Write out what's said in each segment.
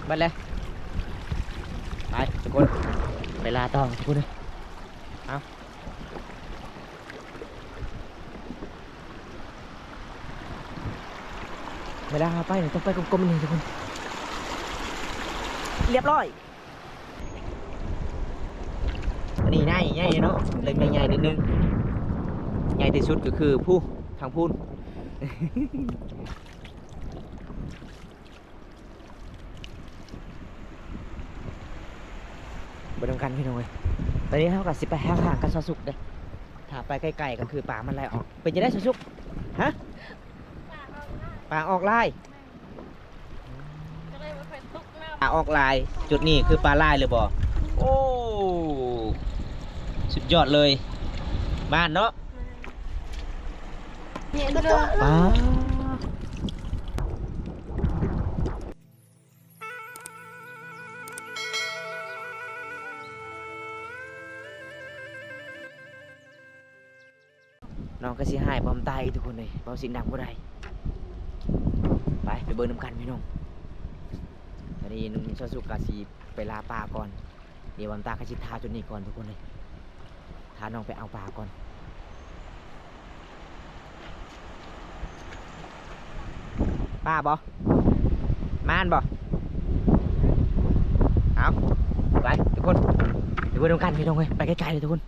ເບິດເລີຍ. ໄປທຸກຄົນ ໄປລ່າຕໍ່ທຸກຄົນເອີຍ. ເອົາ ເວລາເຮົາໄປນີ້ຕ້ອງໄປກົມໆນີ້ທຸກຄົນ. ລຽບຮ້ອຍ. ອັນນີ້ໃຫຍ່ ໃຫຍ່ເນາະ ເລັກໃຫຍ່ນິດໜຶ່ງ. ໃຫຍ່ທີ່ສຸດກໍຄືພູ້ ທາງພຸ້ນ. ເບິ່ງນຳກັນພີ່ນ້ອງເອີຍ. ຕອນນີ້ເຮົາກໍຊິໄປຫ່າງໆກັບຊາວສຸກເດ້. ຖ້າໄປໃກ້ໆກໍຄືປາມັນໄລ່ອອກ. ເປັນຈັ່ງໃດຊາວສຸກ? ຮະ? ປາອອກຫຼາຍ. ປາອອກຫຼາຍ. ປາອອກຫຼາຍ. ຈຸດນີ້ຄືປາຫຼາຍເລີຍບໍ່? ໂອ້ ສຸດຍອດເລີຍ. ໝານເນາະ. ປາ ນ້ອງກໍຊິຫາຍຄວາມຕາຍທຸກຄົນເອີຍ. ເວົ້າສຽງດັງບໍ່ໄດ້. ໄປ ໄປເບິ່ງນຳກັນພີ່ນ້ອງ. ຕອນນີ້ນ້ອງຊາວສຸກກໍຊິໄປລ່າປາກ່ອນ. ດຽວບຳຕາກໍຊິຖ້າຈຸດນີ້ກ່ອນທຸກຄົນເອີຍ. ຖ້ານ້ອງໄປເອົາປາກ່ອນ. ປາບໍ່? ມານບໍ່? ເອົາ ໄປທຸກຄົນ ໄປເບິ່ງນຳກັນພີ່ນ້ອງເອີຍ. ໄປໄກໆເລີຍທຸກຄົນ.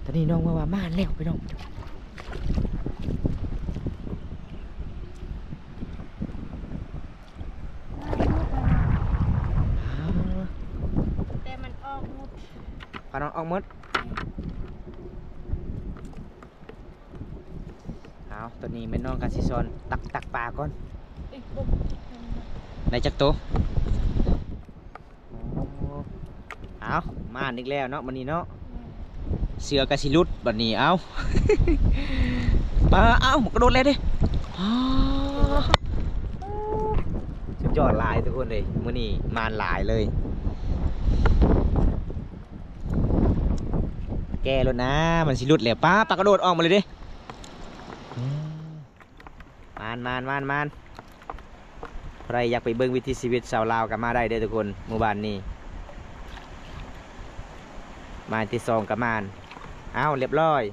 ຕອນນີ້ນ້ອງວ່າ ວ່າມານແລ້ວພີ່ນ້ອງ. ແຕ່ມັນອອກໝົດ. ປານ້ອຍອອກໝົດ. ເອົາ ຕອນນີ້ແມ່ນ້ອງກະຊິສອນຕັກ ຕັກປາກ່ອນ. ໄດ້ຈັກໂຕ? ໂອ້ ເອົາ ມາອີກແລ້ວເນາະ ມື້ນີ້ເນາະ. ເສື້ອກະຊິຫຼຸດບັດນີ້. ເອົາ ປາ ເອົາ ມັນກະໂດດແລ້ວເດ້. ປາ ສຸດຍອດຫຼາຍທຸກຄົນເອີຍ. ມື້ນີ້ມານຫຼາຍເລີຍ. ແກ່ໂລດນາ ມັນຊິຫຼຸດແລ້ວ. ປາ ປາກະໂດດອອກມາເລີຍເດ້. ອືມ ມານ ມານ ມານ ມານ. ໃຜຢາກໄປເບິ່ງວິຖີຊີວິດຊາວລາວກໍມາໄດ້ເດີທຸກຄົນ. ໝູ່ບ້ານນີ້ ມາທີສອງກໍມານ. ອ້າວ ລຽບຮ້ອຍ.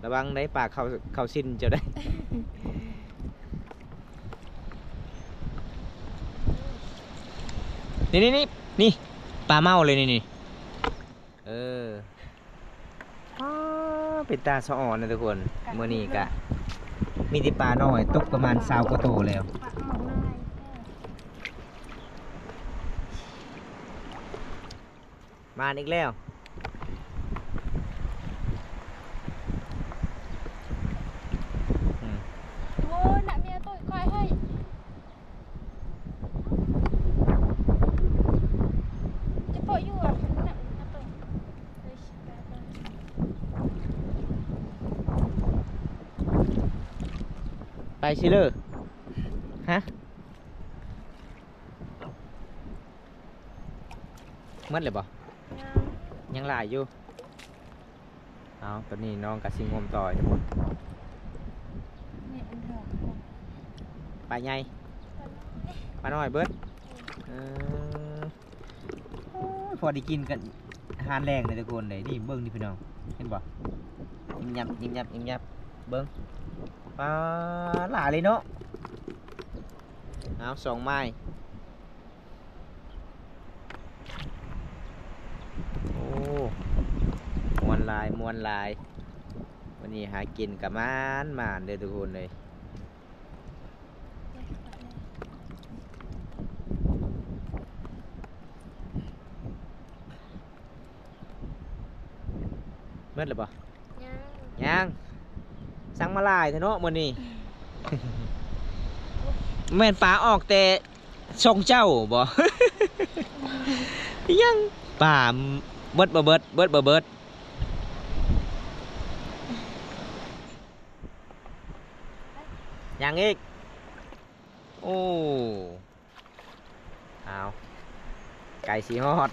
ລະວັງໄດ້ປາເຂົ້າ ເຂົ້າຊີ້ນເຈົ້າໄດ໋. ນີ້ ນີ້ ນີ້ ນີ້ ປາເມົາເລີຍນີ້ ນີ້. ເອີ ອ້າ ເປັນຕາສະອອນນະທຸກຄົນ. ມື້ນີ້ກະມີແຕ່ປານ້ອຍ ຕົກປະມານຊາວກວ່າໂຕແລ້ວ. ມາອີກແລ້ວ. ອືມ ໂອ້ຍ ນະເມຍໂຕຍຄວາຍເຮີ້ຍ. ຈະເພາະຢູ່ວ່າ ໄປຊິເລີ ຮະ? ໝົດແລ້ວບໍ່? ຍັງ ຍັງຫຼາຍຢູ່. ເອົາ ຕອນນີ້ນ້ອງກະຊິງົມຕໍ່ທຸກຄົນ. ນີ້ອັນເທື່ອ ປາໃຫຍ່ ປານ້ອຍ ປານ້ອຍເບິດ. ເອີ ໂອ້ຍ ພໍໄດ້ກິນກັນອາຫານແລງເດ້ທຸກຄົນເດ້. ນີ້ເບິ່ງນີ້ພີ່ນ້ອງ ເຫັນບໍ່? ຍິບຍັບ ຍິບຍັບ ຍິບຍັບ ເບິ່ງ. ປາຫຼາຍເລີຍເນາະ. ເອົາ ສອງໄມ້. ໂອ້ ມ່ວນຫຼາຍ ມ່ວນຫຼາຍ. ມື້ນີ້ຫາກິນກະໝານ ໝານເດີທຸກຄົນເອີຍ. ໝົດແລ້ວບໍ່? ຍັງ ຍັງ. ສັ່ງມາຫຼາຍແທ້ເນາະມື້ນີ້. ແມ່ນປາອອກແຕ່ຊ່ອງເຈົ້າບໍ່? ຍັງ ປາ ເບິດບໍ່ເບິດ? ເບິດບໍ່ເບິດ? ຍັງອີກ. ໂອ້ ອ້າວ ໃກ້ຊິຮອດ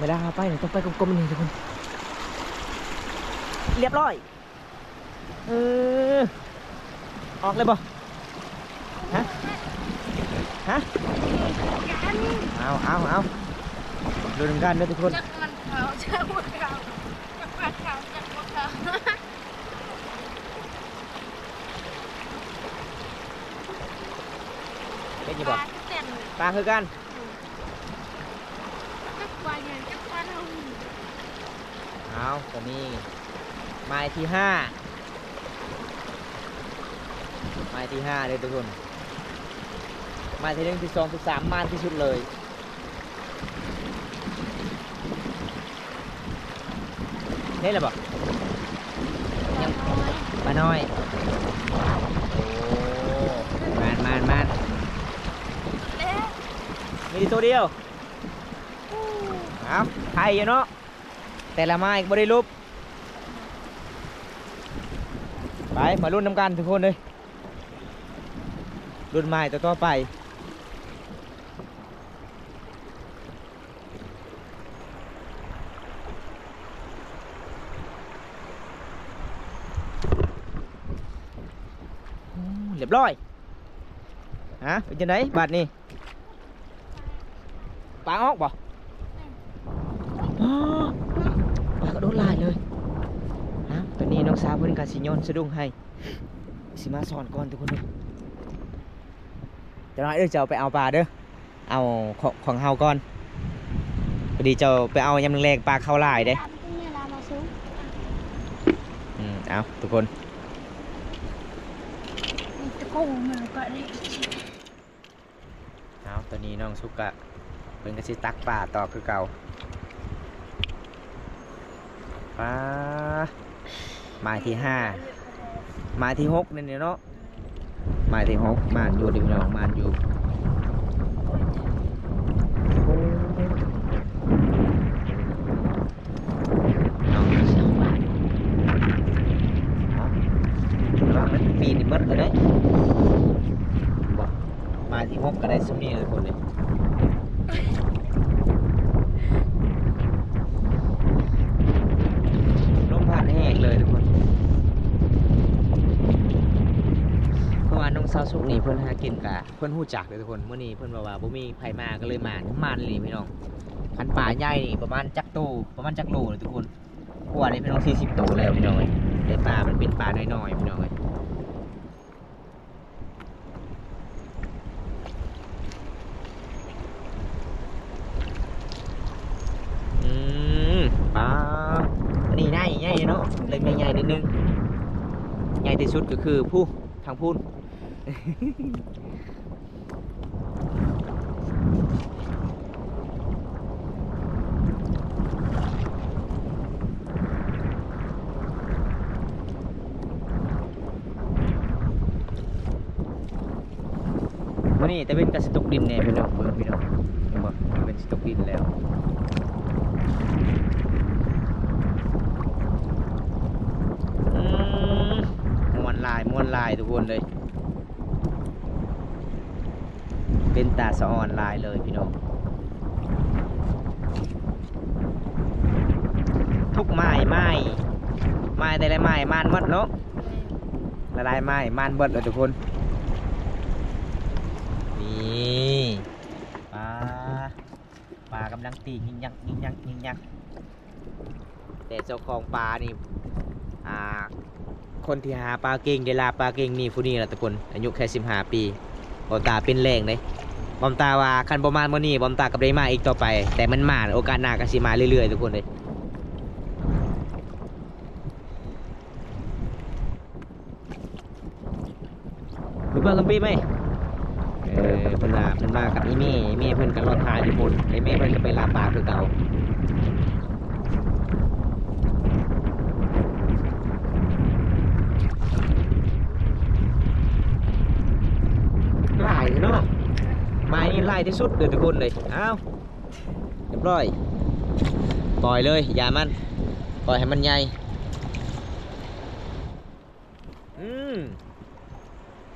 ເວລາເຮົາໄປນີ້ຕ້ອງໄປກົມໆ ນີ້ທຸກຄົນ. ລຽບຮ້ອຍ. ເອີ ອອກເລີຍບໍ່? ຮະ? ຮະ? ເອົາ ເອົາ ເອົາ ລຸ້ນກັນເດີທຸກຄົນ. ຈັກມັນຂາວ ຈັກບໍ່ຂາວ ຈັກມັນຂາວ ຈັກບໍ່ຂາວ. ເຫັນຢູ່ບໍ່? ປາຄືກັນ ປາຄືກັນ. ອືມ ຈັກປາຫຍັງ ຈັກປາເຮົາ. ເອົາ ຕອນນີ້ໝາຍທີຫ້າ ໝາຍທີຫ້າເດີທຸກຄົນ. ໝາຍທີໜຶ່ງ ທີສອງ ທີສາມ ໝານທີ່ສຸດເລີຍ. ເຫັນແລ້ວບໍ່? ຍັງ ປານ້ອຍ ປານ້ອຍ. ໂອ້ ມານ ມານ ມານ ແລ້ວ ມີແຕ່ໂຕດຽວ. ເອົາ ໄຄຢູ່ເນາະ ແຕ່ລະໝາຍກໍບໍ່ໄດ້ຫຼຸບ. ໄປ ມາລຸ້ນນຳກັນທຸກຄົນເອີຍ ລຸ້ນໝາຍຕໍ່ໆ ໄປ. ໂອ້ ລຽບຮ້ອຍ. ຮະ ເປັນຈັ່ງໃດບາດນີ້? ປາອອກບໍ່? ປາກະໂດດຫຼາຍເລີຍ. ຮະ ຕອນນີ້ນ້ອງສາວເພິ່ນກະຊິໂຍນສະດຸ້ງໃຫ້ ຊິມາສອນກ່ອນທຸກຄົນເດີ. ຈັກໜ້ອຍເດີ ເຈົ້າໄປເອົາປາເດີ ເອົາຂອງ ຂອງເຮົາກ່ອນ. ພໍດີເຈົ້າໄປເອົາຍາມແລງໆ ປາເຂົ້າຫຼາຍເດ້. ອືມ ເອົາທຸກຄົນ ເອົາ ຕອນນີ້ນ້ອງສຸກກະ ເພິ່ນກະຊິຕັກປາຕໍ່ຄືເກົ່າ. ປາ ໝາຍທີຫ້າ ໝາຍທີຫົກນີ້ເນາະ ໝາຍທີຫົກ ໝານຢູ່ເດີພີ່ນ້ອງ ໝານຢູ່. ນ້ອງສາວ ເນາະ ວ່າມັນປີນີ້ໝົດແລ້ວເດ້ ບໍ່ ໝາຍທີຫົກກະໄດ້ສ່ຳນີ້ແຫຼະທຸກຄົນເອີຍ. ລົມພັດແຮງເລີຍທຸກຄົນ ເພາະວ່ານ້ອງສາວສຸກນີ້ເພິ່ນຫາກິນກະ ເພິ່ນຮູ້ຈັກເດີທຸກຄົນ. ມື້ນີ້ເພິ່ນເວົ້າວ່າບໍ່ມີໃຜມາກະເລີຍມາ ໝານອີ່ຫຼີພີ່ນ້ອງ. ຄັນປາໃຫຍ່ນີ້ປະມານຈັກໂຕ ປະມານຈັກໂລເລີຍທຸກຄົນ? ກວ່ານີ້ພີ່ນ້ອງ ສີ່ສິບໂຕແລ້ວພີ່ນ້ອງເອີຍ. ແຕ່ປາມັນເປັນປານ້ອຍໆ ພີ່ນ້ອງເອີຍ. ອືມ ປາ ອັນນີ້ໃຫຍ່ ໃຫຍ່ເນາະ ເລັກໃຫຍ່ນິດໜຶ່ງ. ໃຫຍ່ທີ່ສຸດກະຄືຜູ້ ທາງພຸ້ນ. ມື້ນີ້ຕາເວັນກະຊິຕົກດິນແດ່ພີ່ນ້ອງ ເບິ່ງພີ່ນ້ອງ ເຫັນບໍ່ ຕາເວັນຊິຕົກດິນແລ້ວ. ອືມ ມ່ວນຫຼາຍ ມ່ວນຫຼາຍທຸກຄົນເອີຍ. ເປັນຕາສະອອນຫຼາຍເລີຍພີ່ນ້ອງ. ທຸກໝາຍ ໝາຍ ໝາຍແຕ່ລະໝາຍ ໝານໝົດເນາະ ຫຼາຍໆໝາຍ ໝານໝົດເລີຍທຸກຄົນ. ນີ້ ປາ ປາກຳລັງຕີງຍິກຍັກ ຍິກຍັກ ຍິກຍັກ. ແຕ່ເຈົ້າຂອງປານີ້ ອ່າ ຄົນທີ່ຫາປາເກັ່ງ ໄດ້ລ່າປາເກັ່ງມີຜູ້ນີ້ລະທຸກຄົນ ອາຍຸແຄ່ສິບຫ້າປີ. ບ່າວຕາເປັນແຮງເດ້ ບ່າວຕາວ່າຄັນບໍ່ມາມື້ນີ້ ບ່າວຕາກະບໍ່ໄດ້ມາອີກຕໍ່ໄປ ແຕ່ມັນມາ ໂອກາດໜ້າກະຊິມາເລື້ອຍໆ ທຸກຄົນເດ້. ໄປເບິ່ງກັນປີໃໝ່ ເອີ ເພິ່ນວ່າ ເພິ່ນມາກັບອີ່ແມ່ ອີ່ແມ່ເພິ່ນກະລອດທ່າຢູ່ພຸ້ນ ແລ້ວແມ່ເພິ່ນກະໄປລ່າປາຄືເກົ່າ. ຫຼາຍເນາະ ໝາຍນີ້ຫຼາຍທີ່ສຸດເດີທຸກຄົນເລີຍ. ອ້າວ ລຽບຮ້ອຍ ປ່ອຍເລີຍ ຢ່າມັນ ປ່ອຍໃຫ້ມັນໃຫຍ່. ອືມ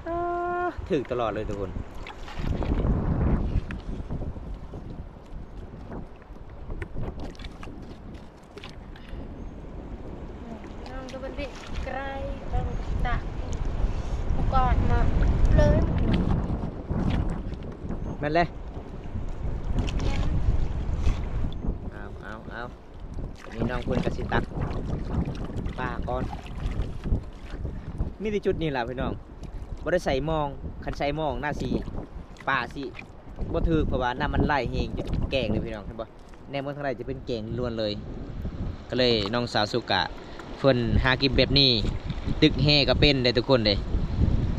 ອ່າ ຖືກຕະຫຼອດເລີຍທຸກຄົນ. ແມ່ນແຫຼະ. ເອົາ ເອົາ ເອົາ ນີ້ນ້ອງເພິ່ນກໍຊິຕັກປາກ່ອນ. ມີແຕ່ຈຸດນີ້ລະພີ່ນ້ອງ ບໍ່ໄດ້ໃສ່ມອງ. ຄັນໃສ່ມອງໜ້າຊິ ປາຊິບໍ່ຖືກ ເພາະວ່ານ້ຳມັນໄຫຼແຮງ ແກ້ງເດ້ພີ່ນ້ອງ ເຫັນບໍ່? ແນມເບິ່ງທາງໃດຈະເປັນແກ້ງລ້ວນເລີຍ. ກໍເລີຍນ້ອງສາວສຸກກະ ເພິ່ນຫາກິນແບບນີ້ ຕຶກແຮ່ກໍເປັນເດ້ທຸກຄົນເດ້.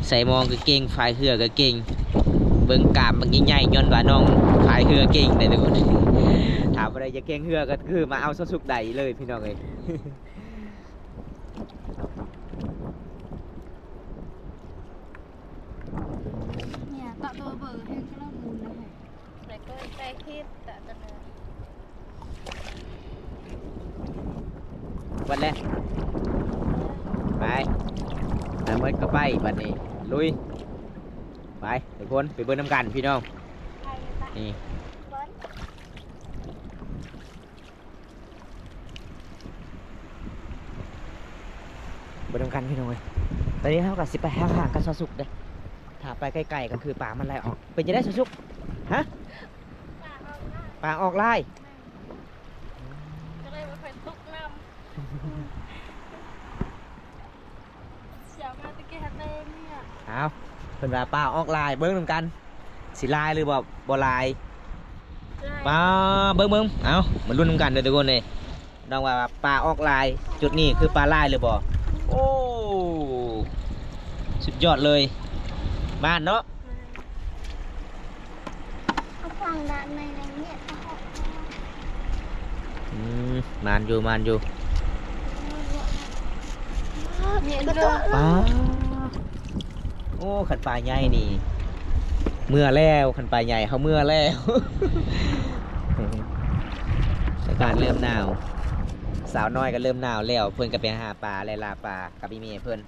ໃສ່ມອງກໍເກັ່ງ ພາຍເຮືອກໍເກັ່ງ. ເບິ່ງກ້າມບັກໃຫຍ່ໆ ຍ້ອນວ່ານ້ອງພາຍເຮືອເກັ່ງເດ້ທຸກຄົນ. ຖ້າຜູ້ໃດຢາກແຂ່ງເຮືອກໍຄືມາເອົາສາວສຸກໄດ້ເລີຍພີ່ນ້ອງເອີຍ. ເນຍ ຕະໂຕເບີແຮງກະລະມູນນະ. ແລ້ວກໍໃສ່ເຫັດຕະຕະເນີ ເບິດແລ້ວ. ໄປ ໄປໝົດກໍໄປ ບັດນີ້ລຸຍ. ໄປທຸກຄົນ ໄປເບິ່ງນຳກັນພີ່ນ້ອງ. ນີ້ ເບິ່ງນຳກັນພີ່ນ້ອງເອີຍ. ຕອນນີ້ເຮົາກໍຊິໄປຫ່າງໆກັບສາວສຸກເດ້. ຖ້າໄປໃກ້ໆກໍຄືປາມັນໄຫຼອອກ. ເປັນຈັ່ງໃດສາວສຸກ? ຮະ? ປາອອກຫຼາຍ ກໍເລີຍບໍ່ຄ່ອຍຕົກນ້ຳ. ເອົາ ເພິ່ນວ່າປາອອກຫຼາຍ ເບິ່ງນຳກັນ ຊິຫຼາຍຫຼືບໍ່ ບໍ່ຫຼາຍ. ປາ ເບິ່ງໆ ເອົາ ມາລຸ້ນນຳກັນເດີທຸກຄົນເອີຍ. ນ້ອງວ່າປາອອກຫຼາຍ ຈຸດນີ້ຄືປາຫຼາຍຫຼືບໍ່? ໂອ້ ສຸດຍອດເລີຍ ມານເນາະ. ເອົາຝັ່ງດ້ານໃນເນຍ ອືມ ມານຢູ່ ມານຢູ່. ປາ ໂອ້ ຄັນປາໃຫຍ່ນີ້ເມືອແລ້ວ ຄັນປາໃຫຍ່ເຮົາເມືອແລ້ວ. ອາກາດເລີ່ມໜາວ ສາວນ້ອຍກໍເລີ່ມໜາວແລ້ວ. ເພິ່ນກໍໄປຫາປາ ໄລ່ລ່າປາກັບອີ່ແມ່ເພິ່ນ.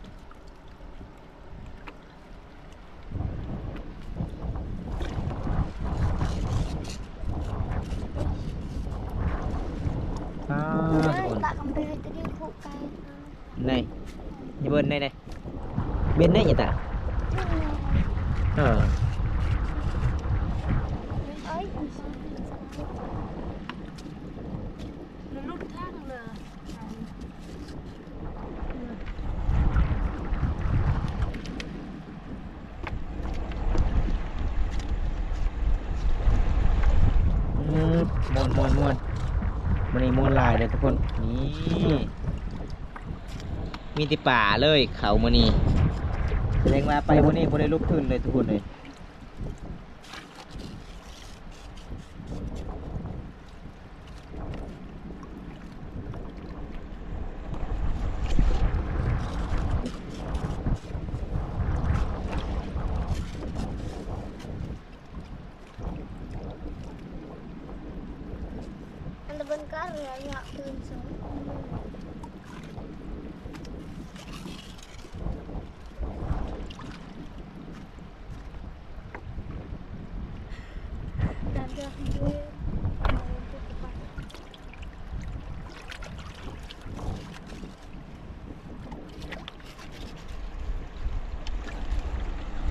ອ້າ ໃນ ເບິ່ງໃນ ໃນ ເບັນໄດ້ອີ່ຕາ. ເອີ ອືມ ມ່ວນໆໆ ມື້ນີ້ມ່ວນຫຼາຍເດ້ທຸກຄົນ. ນີ້ ມີແຕ່ປາເລີຍ ເຂົ້າມື້ນີ້ ສະແດງວ່າໄປມື້ນີ້ບໍ່ໄດ້ລຸກທຶນເລີຍທຸກຄົນເອີຍ.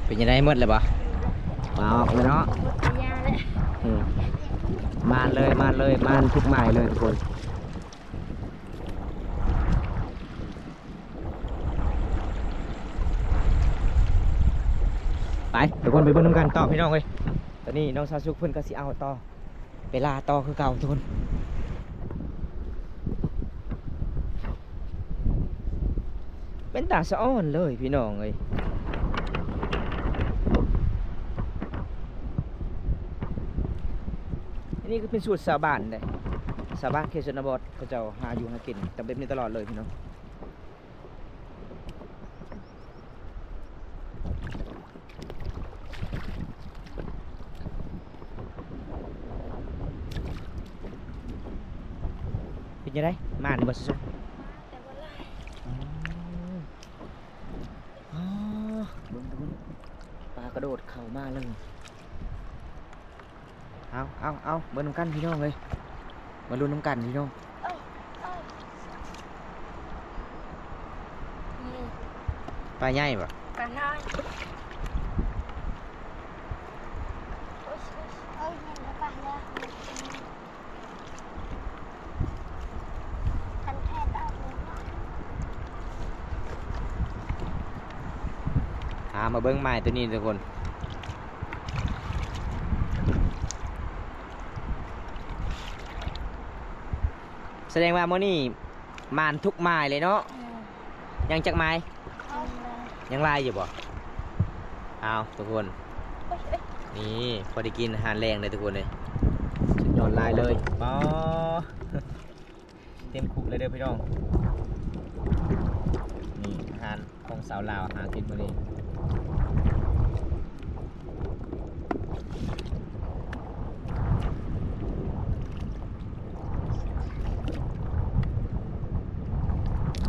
ເປັນຈັ່ງໃດ ໝົດແລ້ວບໍ່? ປາອອກແລ້ວເນາະ. ໝົດໄລຍະແລ້ວ. ອືມ ມານເລີຍ ມານເລີຍ ມານທຸກໝາຍເລີຍທຸກຄົນ. ໄປ ທຸກຄົນໄປເບິ່ງນຳກັນຕໍ່ພີ່ນ້ອງເອີຍ. ຕອນນີ້ນ້ອງສາວສຸກເພິ່ນກໍຊິເອົາຕໍ່ ໄປລ່າຕໍ່ຄືເກົ່າທຸກຄົນ. ເປັນຕາສະອອນເລີຍພີ່ນ້ອງເອີຍ. ອັນນີ້ກໍເປັນສູດຊາວບ້ານເດ້ ຊາວບ້ານເຂດຊົນນະບົດ ເຂົາເຈົ້າຫາຢູ່ຫາກິນກັນແບບນີ້ຕະຫຼອດເລີຍພີ່ນ້ອງ. ເປັນຈັ່ງໃດ ມານບໍ່ສຸກ? ແຕ່ບໍ່ຫຼາຍ. ອໍ ເບິ່ງ ເບິ່ງ ປາກະໂດດເຂົ້າມາເລີຍ. ເອົາ ເອົາ ເອົາ ເບິ່ງນຳກັນພີ່ນ້ອງເອີຍ ມາລຸ້ນນຳກັນພີ່ນ້ອງ. ເອີ ເອີ ນີ້ ປາໃຫຍ່ບໍ່? ປານ້ອຍ. ໂອ້ຍ ອ່າ ມາເບິ່ງໝາຍໂຕນີ້ທຸກຄົນ. ສະແດງວ່າມື້ນີ້ໝານທຸກໝາຍເລີຍເນາະ. ແມ່ນ. ຍັງຈັກໝາຍ? ຍັງຫຼາຍຢູ່ບໍ່? ອ້າວ ທຸກຄົນ ນີ້ພໍໄດ້ກິນອາຫານແລງເດ້ທຸກຄົນເອີຍ. ສຸດຍອດຫຼາຍເລີຍ. ປາ ເຕັມຄຸກເລີຍເດີພີ່ນ້ອງ. ນີ້ອາຫານຂອງສາວລາວຫາກິນມື້ນີ້.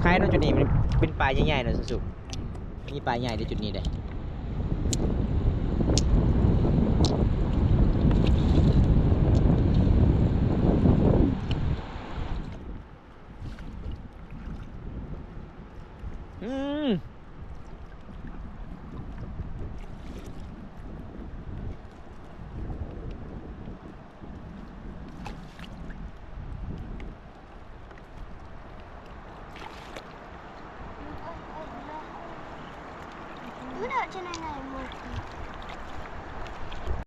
ໄຄເນາະ ຈຸດນີ້ມັນເປັນປາໃຫຍ່ໆເນາະ ສຸກ. ມີປາໃຫຍ່ເດ້ຈຸດນີ້ເດ້. ອືມ. ມັນອາດຈະໜ້ອຍໆ ໝົດ.